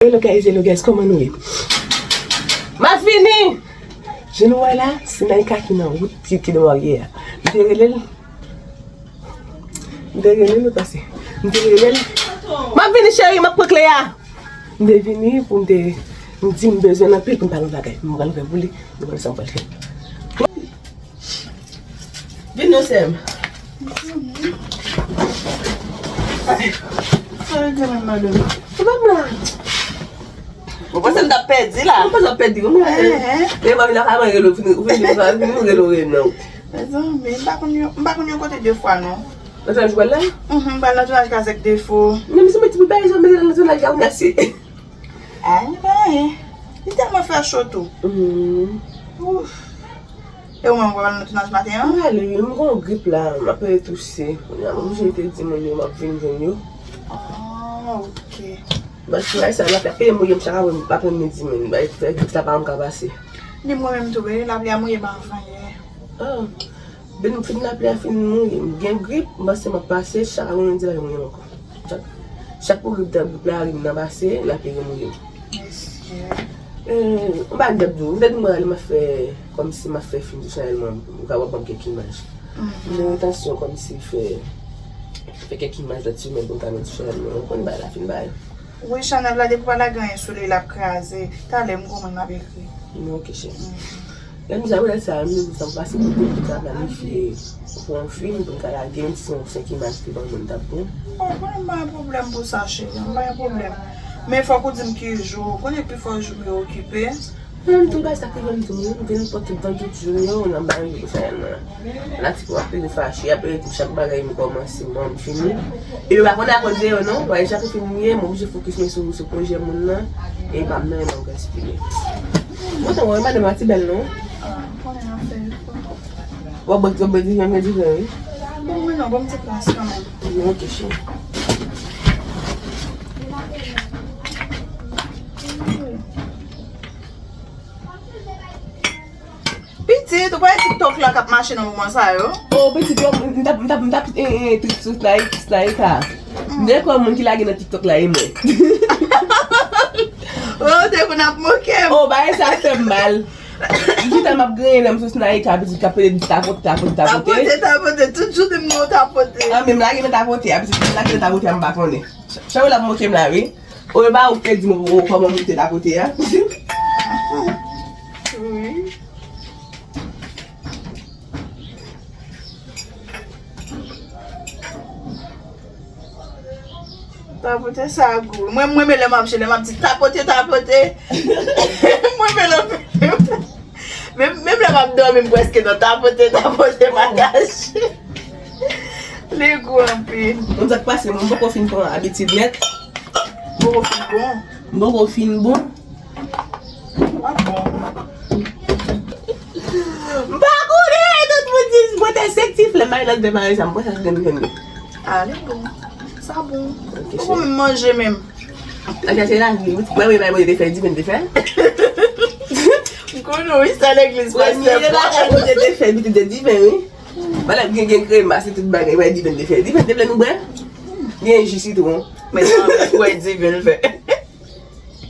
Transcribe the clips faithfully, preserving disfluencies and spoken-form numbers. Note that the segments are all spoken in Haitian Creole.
Hello guys, hello guys, kòman nou ye? M ap vini! Jan nou wè la, se Naïka ki nan wout, ki, ki nan marye a. M te rele l. M te rele l, ou panse? M te rele l. M ap vini, cheri, m ap pran kle a. M te vini pou m te, m di m bezwen l anpil pou m pale yon bagay. M pral fè pou li, nou konn sa m pral fè. Vin non, sè m. Sa regle menm, madanm. Ou pa m la. Ou panse m t ap pèdi la? Ou panse w ap pèdi, ou mwen. Eh, eh. E mwen vin la, mwen rele w, ou vin, ou vin, ou vin rele w, rele non. Mezanmi, m pa konn yon, m pa konn yon kote de fwa, non. Nan tounaj ou pral la? Mhm, m pral nan tounaj Kazèk Defo. Non, men se mwen ki pou bay, mwen nan tounaj la, ou mèsi. Ah, li pa anyen. Li tèlman fè cho tou. Mhm. Ouf. E ou menm, ou pral nan tounaj maten an? Mwen ale, wi, m gon grip la, m ap touse. Kounye a, m oblije te di moun yo, m ap vin jwenn yo. Ah, ok. Paske ay sa, lapli ap peye mouye m chak apre, apremidi, men, bay fè grip sa pa janm ka pase. Ni mwen menm tou, wi, lapli a mouye m avan yè. Ah, ben, m fin lapli a fin mouye m. Gen grip, m panse m ap pase, chak apremidi, lapli mouye m ankò. Chak, chak pou grip, grip la rive nan pase, lapli remouye m. Mesye. Eh, m pa gen dèt di w. M te di mwen ale m ap fè kòmsi m ap fè fim sou chanèl mwen, ou ka wè ban m kèk imaj. M gen entansyon kòmsi fè, fè kèk imaj lòt semèn pou m ka met sou chanèl mwen. Ou konn bagay la fin bay. Wi, chanèl la, depi w pa lage anyen sou li, l ap kraze. Talè, m gon moun m ap ekri. Men ok, cheri. Lè m di apre sa, m di sa m pase pou m ka planifye pou yon fim, pou m ka lage, menm si se yon senk imaj ki ban mwen, t ap bon. Bon, konnen m pa gen pwoblèm pou sa, cheri, m pa gen pwoblèm. Men fòk ou di m ki jou, ou konnen pi fò jou m yo okipe. Mwen menm tou, bagay sa ki vin tou, m vin pote tout jou m yo, nan bay yon jou pou chanèl mwen. Fanatik yo ap toujou fache, y ap rele pou chak bagay m kòmanse, bon, m fini. Epi yo pa konn akoz de yo non, bagay chak fim m ye, m oblije fokis mwen sou, sou pwojè moun nan, e pa m nan, e pa m gaspiye. Mwen tankou wè madanm a ti bèl non. Ah, m konnen afè yo. W ap bwè, w ap bwè diven, bwè diven, wi. Bon, mwen non, bon, m ti plas kanmenm. Non, ok, cheri. Pitit, ou pa wè TikTok la k ap mache nan moman sa yo? Oh, pitit, yo, m t ap, m t ap, m t ap, eh, eh, trip sou Snaï-, Snaïka. M te kwè moun ki lage nan TikTok la, e mwen. Oh, te konn ap moke m. Oh, bagay sa fè m mal. M chita m ap griyen nan m sou Snaïka, pitit k ap pede di tapote, tapote, tapote. Tapote, tapote, tout jounen m nan tapote. Ah, men m lage nan tapote a, pitit, m lage nan tapote a, m pa konnen. Ch-, Chawil ap moke m la, wi. Ou e ba ou te di mwen pou kòman moute tapote a. Wi. Tapote sa gou. Mwen, mwen, men lè m ap, lè m ap di tapote, tapote. Mwen, men lè m, menm, menm lè m ap dòmi, m prèske nan tapote, tapote, bagaj. Li gou anpil. Konn sa k pase, mwen poko fin pran abitid nèt. Poko fin bon. M poko fin bon. Ah bon. M pa konnen, tout moun di, mwen te senk ti flè, m bay lòt de bagay sa, m pran sa ki gen grenn. Ah, li bon. Sa bon. Ok, ou cheri. Ou menm manje menm. Ak se lavi, wi. Wè, wi, bay mwen te fè, diven te fè. M konnen, wi, sa legliz, pastè. Premye bagay mwen te fè, wi, te diven, wi. Wala, gen, gen kremas, tout bagay, wè, diven te fè. Diven te fè, nou bwè. Gen ji sitwon. Men sa, wè, diven fè.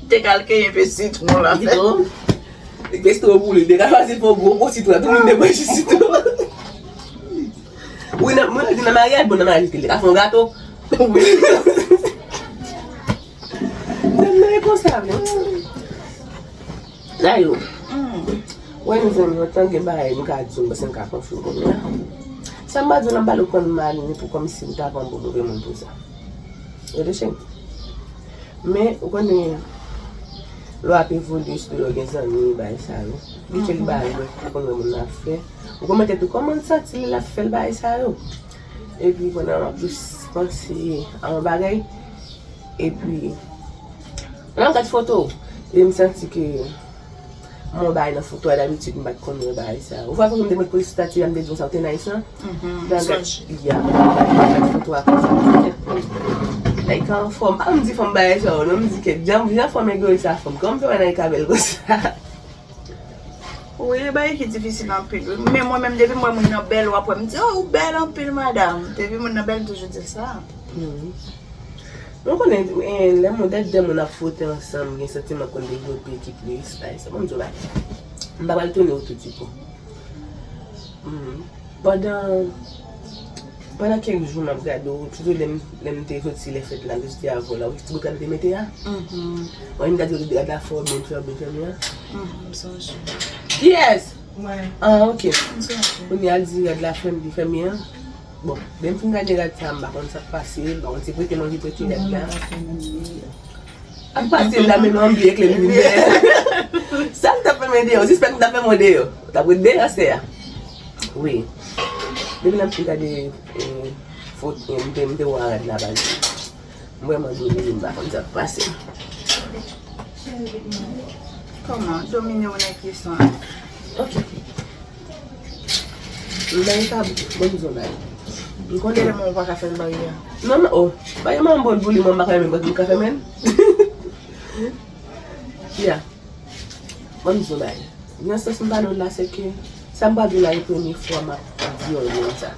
Te kalke yon pe sitwon la fè. Li te twò boule, li te ka fasil fè yon gwo, gwo sitwon, tout moun te bwè ji sitwon. Wi, nan, mwen di nan maryaj, bon, nan maryaj, li te ka fè yon gato. Wi. Nèg nan e konsa vre. Ayo. Wè, mezanmi, antan gen bagay m ka di w, m panse m ka konfime kounye a. Sa m pa di w nan pale w konn mal, ni pou kòmsi w ta pran bon move moun pou sa. Yo de chen. Men, ou konnen, lè w ap evolye, sitou lè w gen zanmi, bagay sa yo. Li fè li bagay, ou konn wè moun nan ap fè. Ou konn mete tou kòman l santi li l ap fè l bagay sa yo. Epi, pandan m ap jis panse a yon bagay, epi, pandan m gad foto, e m santi ke m wè bagay nan foto a, dabitid m pa t konn wè bagay sa. Ou wè foto m te met poze sou stati a, m te di w sa, ou te nice lan? Mhm, m sonje. Ya, m gad foto a konsa, m di, kèt, Naïka anfòm. Pa m di fanm bagay sa yo, non, m di, kèt, jan, jan fanm egoyis a fanm. Kòman m fè wè Naïka bèl konsa? Wi, e bagay ki difisil anpil, wi. Men mwen menm, depi m wè moun nan bèl, w ap wè m di, oh, ou bèl anpil, madanm. Depi moun nan bèl, m toujou di l sa. Mhm. Mwen konnen, eh, lè moun, lè de moun ap fwote ansanm, gen santiman konn devlope ki plis, pa egzanp, ban m di w bagay. M pa pral tounen otou di pou. Hmm. Pandan, pandan kèk jou m ap gade w, sitou lè m, lè m te soti lè fèt la, m te soti avè w la, wi, ti bout la m te mete a. Mwen menm gade w, gade afè w byen fè, w byen fè byen. Kiyès? Ah, ok. Kounye a l di rad la fèm li fèmen an. Bon, lè m fin gade rad sa, m pa konn sa k pase, bon, se prete m anvi prete rad la. Ak pase la, men m anvi eklè limyè. Sa m t ap fè mwen deyò, sispèk m t ap fè mwen deyò. T ap ret deyò, sè a. Wi. Depi lè m fin gade, eh, fot, eh, m te, m te wè rad la, baz. M vrèman dwele wi, m pa konn sa k pase. Kòman? Domine w nan kesyon an. Ok. M bay sa, bon, m di w bagay. M konnen. Telman ou pa ka fè l barye a. Non, non, oh. Bagay mwen bon pou li, mwen m pa ka fè men, m ka fè men. Ya. Bon, m di w bagay. Nan sans m pale w la, se ke sa m pral di w la, e premye fwa m ap di yon moun sa.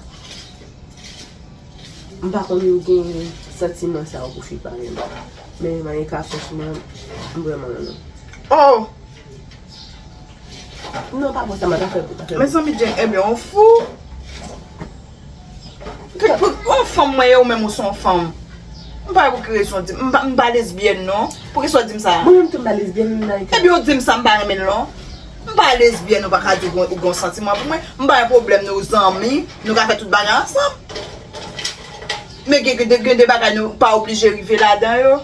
M pa konn gen santiman sa yo pou fi parèy mwen. Men Maïka, franchman, m vrèman renmen w. Oh! Non, pa bon, sa m ap fè pou ta fè. Mezanmi, Jane, ebyen, ou fou? Ke, pou, ou yon fanm mwen ye, ou menm ou se yon fanm. M pa wè pou ki rezon w di m, m pa, m pa lesbyèn, non. Pou ki sa w di m sa? Mwen menm tou, m pa lesbyèn, Maïka. Ebyen, ou di m sa, m pa renmen l, non. M pa lesbyèn, ou pa ka di ou gon, ou gon santiman pou mwen. M pa gen pwoblèm, nou zanmi, nou ka fè tout bagay ansanm. Men gen, gen, gen de bagay nou pa oblije rive ladan yo.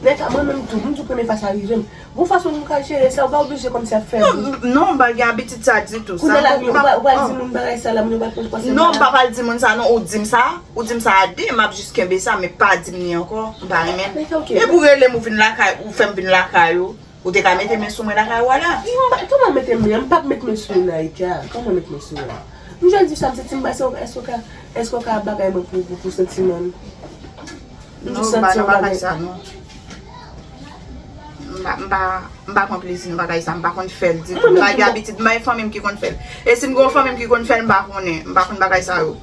Nèg sa, mwen menm tou, m tou premye fwa sa rive m. Gon fason nou ka jere sa, ou pa oblije kòmsi ap fè. Non, m, non, m pa gen abitid sa ditou. Kounye a la, ou pa, ou pa di moun bagay sa la, moun yo pa pran pran. Non, m pa pral di moun sa, non, ou di m sa, ou di m sa a de, m ap jis kenbe sa, men pa di m li ankò, m pa renmen. Nèg sa, ok. Epi ou rele m, ou vin lakay, ou fè m vin lakay ou. Ou te ka mete men sou mwen lakay ou a la. Kòman mete men? M p ap met men sou ou, Naïka. Kòman met men sou ou a? M jwenn di sa, m santi m pa, èske w ka, èske w ka, èske w ka bagay mwen pou, pou, pou santiman? M jis santi yon bagay. Non, m pa nan bagay sa, non. M pa, m pa, m pa pran plezi nan bagay sa, m pa konn fè l ditou. M pa gen abitid, m pa gen fanmi m ki konn fè l. E si m gen yon fanmi m ki konn fè l, m pa konnen. M pa konn bagay sa yo.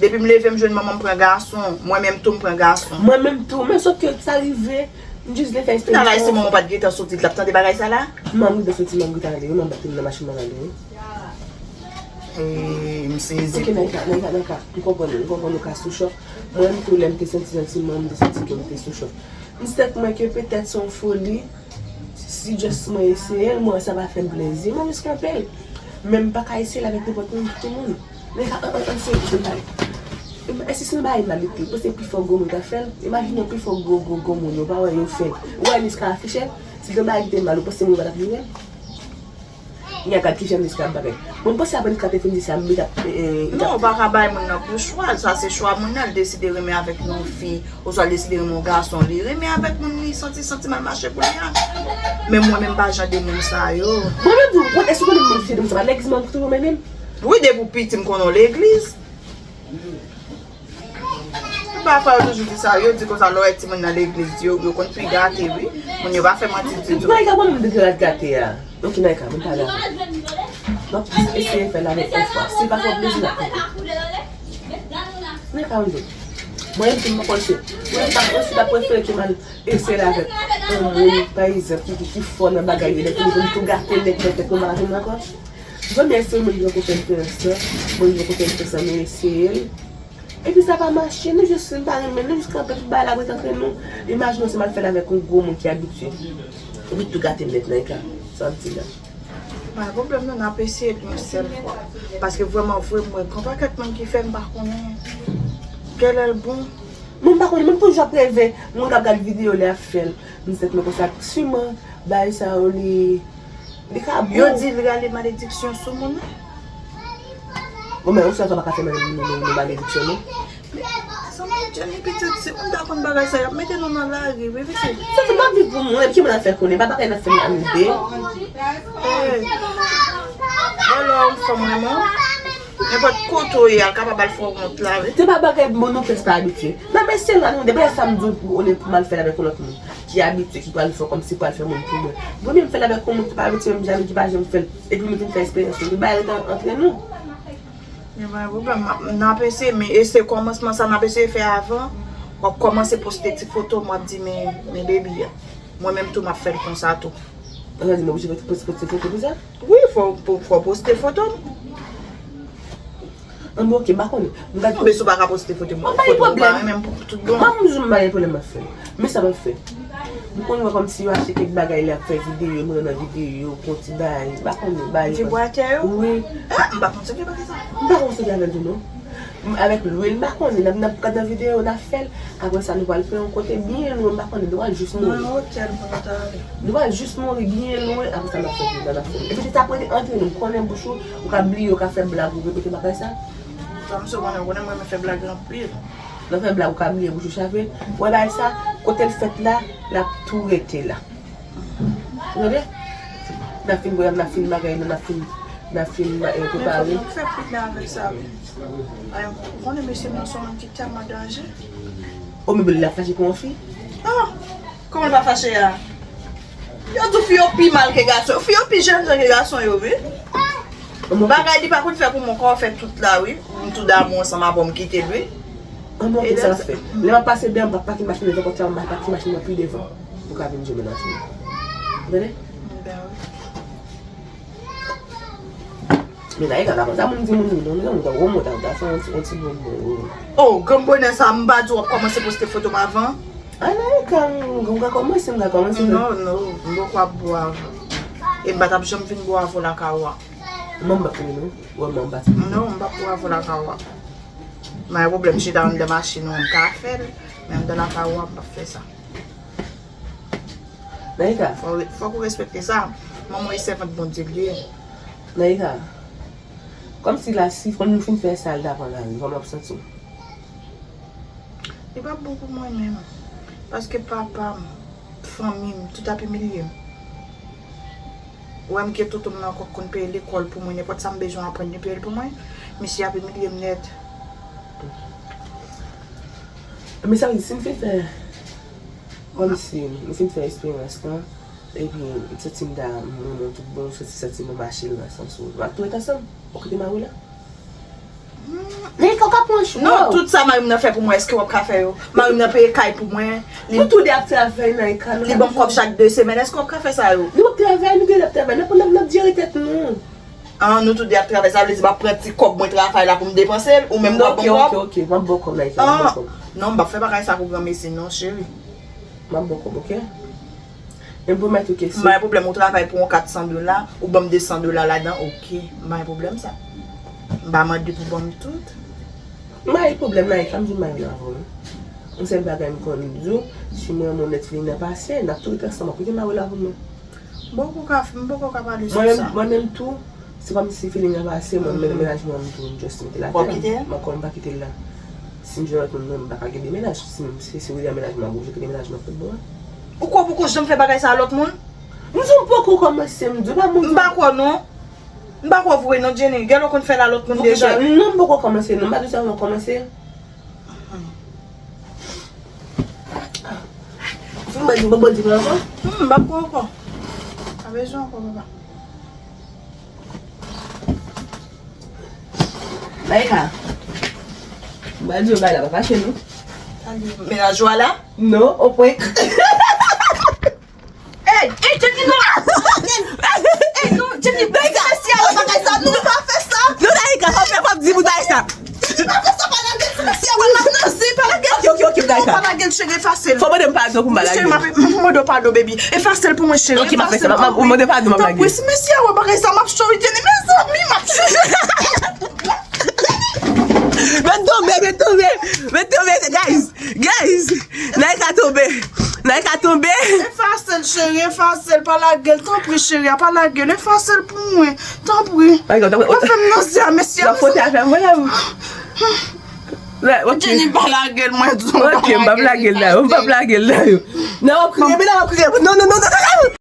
Depi m leve, m jwenn manman m pran gason. Mwen menm tou, m pran gason. Mwen menm tou, men sòf ke sa rive. M jis vle fè eksperyans la. Talè se manman w pa t gentan soti, l t ap tande bagay sa la? Manman m gentan soti, manman m gentan ale, wi, manman m bat li nan machin nan, l ale, wi. E, m sezi. Ok, Naïka, Naïka, Naïka, m konprann ou, m konprann ou ka sou chòk. Mwen menm tou, lè m te santi santiman, m te santi ke m te sou chòk. M sèt mwen ke petèt se yon foli, si just mwen eseye l, mwen wè sa pa fè m plezi, mwen jis kanpe l. Men m pa ka eseye l avèk nenpòt moun, tout moun. Men an, an, an, se, se bay. E si se yon bagay mal li te, ou panse pifò gwo moun ka fè l? Imajine yon pifò gwo, gwo, gwo moun, yo pa wè yo fè l. Ou wè Niska afiche l? Si te yon bagay ki te mal, ou panse moun pa t ap vire l? Nya gad kijan Niska ap bagay. Bon, m panse apre Niska te fin di sa, m met ap, eh, eh, non, ou pa ka bay moun nan pou chwa l. Sa se chwa moun nan, l deside renmen avèk yon fi, oswa l deside renmen yon gason. Li renmen avèk moun, li santi santiman l mache pou li a. Men mwen menm pa jan de moun sa yo. Mwen menm tou, mwen, èske w konnen m se de moun sa, pa legliz mwen toujou mennen m? Wi, depi w piti m konnen w legliz. Pafwa yo toujou di sa, yo di konsa lè w wè timoun nan legliz, yo, yo konn pi gate, wi. Moun yo pa fè manti ditou. Naïka, bon, m degrad gate a. Ok, Naïka, mwen pa dakò. M ap eseye fè l avèk yon fwa. Si l pa fè w plezi, n ap kanpe. Naïka, mwen di w. Mwen menm tou, m pa konn se. Mwen pa konn si l ap prefere ke m al eseye l avèk yon moun, pa egzanp, ki, ki, ki fò nan bagay yo, lè tou m tou gate nèt, nèt, nèt, mwen pa ka jwenn ankò. Zanmi, eseye mwen gen kote m fè sa. Mwen gen kote m fè sa, mwen eseye l. Epi sa pa mache, nou jis fin pa renmen, nou jis kanpe tout bagay la ret antre nou. Imajine w si m al fè l avèk yon gwo moun ki abitye. Epi tou gate m nèt nan ekran. Sa w ap di la? Pa gen pwoblèm non, n ap eseye l yon sèl fwa. Paske vrèman vre, m wè gen pakèt moun ki fè, m pa konnen kèlè l bon. Mwen m pa konnen, mwen m toujou ap reve moun k ap gade videyo lè y ap fè l. M sèt mwen konsa, siman bagay sa yo li Li ka bon. Yo di l rale malediksyon sou moun nan. Bon, men ou sèl sa pa ka fè mal-, mal-, mal-, malediksyon, non? Zanmi Jenny, pitit, si moun ta konn bagay sa, y ap mete nou nan lari, wi, pitit. Sa se pa vi pou mwen, ki moun ap fè konnen, pa bagay n ap fè nan de. Hey. Vòlò, yon fanm renmen w. Nenpòt kote w ye a, l kapab al fè w wont la, wi. Se pa bagay bon, nou plis pa abitye. Nan mesye la, nou, de bagay sa m di w, olye pou m al fè l avèk yon lòt moun ki abitye, ki pral fè kòmsi pral fè moun pou mwen. Vòlò m fè l avèk yon moun ki pa abitye, menm jan ki pa janm fè l. Epi nou vin fè eksperyans yo. Nou bay ret an-, antre nou. Gen pa gen pwoblèm, m ap, n ap eseye, men e se kòmansman sa n ap eseye fè avan. W ap kòmanse poste ti foto m, w ap di, men, men baby a. Mwen menm tou, m ap fè l konsa tou. Sa di m oblije poste, poste foto pou sa? Wi, fò, fò, fò poste foto m. An bon, ok, m pa konnen. M gade. Tonbe sou pa ka poste foto m. An pa gen pwoblèm. Menm pou tout bon. Ban m di w m pa gen pwoblèm m ap fè. Men sa m ap fè. M konn wè kòmsi yo achte kèk bagay lè ap fè videyo, yo montre nan videyo, pran ti bagay, m pa konnen, bagay. Vibratè yo? Wi. Ah, m pa konn sèvi bagay sa. M pa konn sèvi avè l tou non. Avèk lwil, m pa konnen, n ap, n ap gad nan videyo, n ap fè l. Apre sa, nou pral fè yon kote byen lwen, m pa konnen, nou pral jis mouri. Nan otèl pou nou ta ale. Nou pral jis mouri byen lwen, apre sa, n ap fè l, n ap fè l. Epi, se ta prete antre nou, m konnen bouch ou, ou ka bliye, ou ka fè blag, ou repete bagay sa. Sa, m sou konnen, ou konnen mwen, mwen fè blag anpil. Lè w fè blag, ou ka bliye bouch ou chape. Ou wè bagay sa, kote l fèt la, l ap tou rete la. Ou tande? N ap fin bwè, n ap fin bagay, n ap fin, n ap fin eh, prepare. Men fòk nou fè prudent avèk sa, wi. Ay, ou konnen mesye m nan se yon moun ki tèlman danje. O, men bèl la fache pou yon fi? Ah! Kòman l pa fache a? Yo di fi yo pi mal ke gason. Fi yo pi jènjan ke gason yo, wi. Bagay li pa konn fè pou mwen, kò fè tout la, wi. M tou damou ansanm avè w, m kite l, wi. An bon, sa l ap fè. Lè m ap pase dèyè, m p ap pake machin nan, pòt la, m pake machin nan pi devan. Pou ka vin jwenn mennaj mwen. Ou tande? Men Naïka, pa konn sa moun di moun wi non, men moun ta wè mwen ta, ta fè yon ti, yon ti bon bon wi. Oh, granm bonè sa, m pa di w ap kòmanse poste foto m avan? Ah, Naïka, m, m ka kòmanse, m ka kòmanse. Non, non, m poko ap bo avan. E m pa t ap janm vin bo avan lakay ou a. Mwen m pa konnen non, wè mwen m pa t. Non, m p ap bo avan lakay ou a. M pa gen pwoblèm chita anndan machin ou an, m ka fè l, men anndan lakay ou a, m p ap fè sa. Naïka. Fò, fòk ou respekte sa. Manman w e sèvant Bondye l ye. Naïka. Kòmsi la, si, kòm nou fin fè sa, l ta pran lari, kòman w ap santi w? Li p ap bon pou mwen menm. Paske papa m, fanmi m, tout ap imilye m. Ou wè m gen tonton m nan ankò k konn peye lekòl pou mwen, nenpòt sa m bezwen aprann, li peye l pou mwen. Misye ap imilye m nèt. Men sa vle di, si m fin fè Kòmsi, m fin fè esperyans lan, epi m santi m ta renmen w tout bon, m santi, santi nou mache l nan sans ou. N ap tou ret ansanm, ou kite mari w la? Naïka, ou ka pran chou. Non, tout sa mari m nan fè pou mwen, èske w ap ka fè yo? Mari m nan peye kay pou mwen. Li, nou tou de ap travay, Naïka. Li ban m kòb chak de semèn, èske w ap ka fè sa yo? Nou ap travay, nou tou de ap travay, n ap, n ap, n ap jere tèt nou. An, nou tou de ap travay, sa vle di m ap pran ti kòb mwen travay la pou m depanse l, ou menm w ap ban m kòb? Ok, ok, ok, m ap ba w kòb, Naïka, m ap ba w kòb. Non, m p ap fè bagay sa pou granmesi non, cheri. M ap ba w kòb, ok? Men m pwomèt ou ke si. M pa gen pwoblèm, ou travay pou yon kat san dola, ou ban m de san dola ladan, ok. M pa gen pwoblèm sa. M pa mande pou ban m tout. M pa gen pwoblèm, Naïka, m di m pa gen avè w. Yon sèl bagay m konn di w, si m renmen w nèt, feeling nan pase, n ap tou ret ansanm, ap kite mari w la pou mwen. M poko ka, m poko ka pale sou sa. Mwen menm, mwen menm tou, se kòmsi feeling nan pase, mwen menm mennaj mwen, m tou just mete l atè. W ap kite l? M ankò, m pa kite l la. Si m jwenn lòt moun, mwen, m pa ka kite mennaj. Si m, si, si William mennaj mwen, m oblije kite mennaj mwen tout bon. Ou kwè w poko janm fè bagay sa a lòt moun? M di w m poko kòmanse, m di w pa moun. M pa kwè w non. M pa kwè w vre non, Jenny. Gèl ou konn fè l a lòt moun deja, wi. Non, m poko kòmanse non, m pa di w sa m kòmanse. Fin mwen di, bon, bon, di mwen ankò. Hmm, m ap pran ankò. Pa bezwen ankò, papa. Naïka. M pral di yo bagay la, pa fache non. Mennaj ou a la? Non, o pwen. Ey, ey, Jenny, non! Ey, non, Jenny, bay mesye a wè bagay sa, non, pa fè sa! Non, Naïka, pa fè, pa di moun bagay sa! Jenny, pa fè sa, pa lage ti mesye a wè la, non, se pa lage. Ok, ok, ok, Naïka. Non, pa lage l, cheri, efase l. Fò mande m padon pou m pa lage l. Cheri, m ap mande w padon, baby. Efase l pou mwen, cheri. Ok, m ap fè sa, m ap mande w padon, m ap lage l. Tanpri, si mesye a wè bagay sa, m ap choy, Jenny, mezanmi, m ap choy. Mèt tonbe, mèt tonbe, mèt tonbe, guys, guys. Naïka tonbe. Naïka tonbe. Efase l, cheri, efase l. Pa lage l, tanpri, cheri a, pa lage l. Efase l pou mwen, tanpri. Pa fè m nan zye a, mesye. Ou ap fwote avè m, vwala. Ok. Jenny, pa lage l, mwen di w. Ok, m p ap lage l la, m p ap lage l la, yo. Non, w ap kriye, men la w ap kriye. Non, non, non, non, non, non.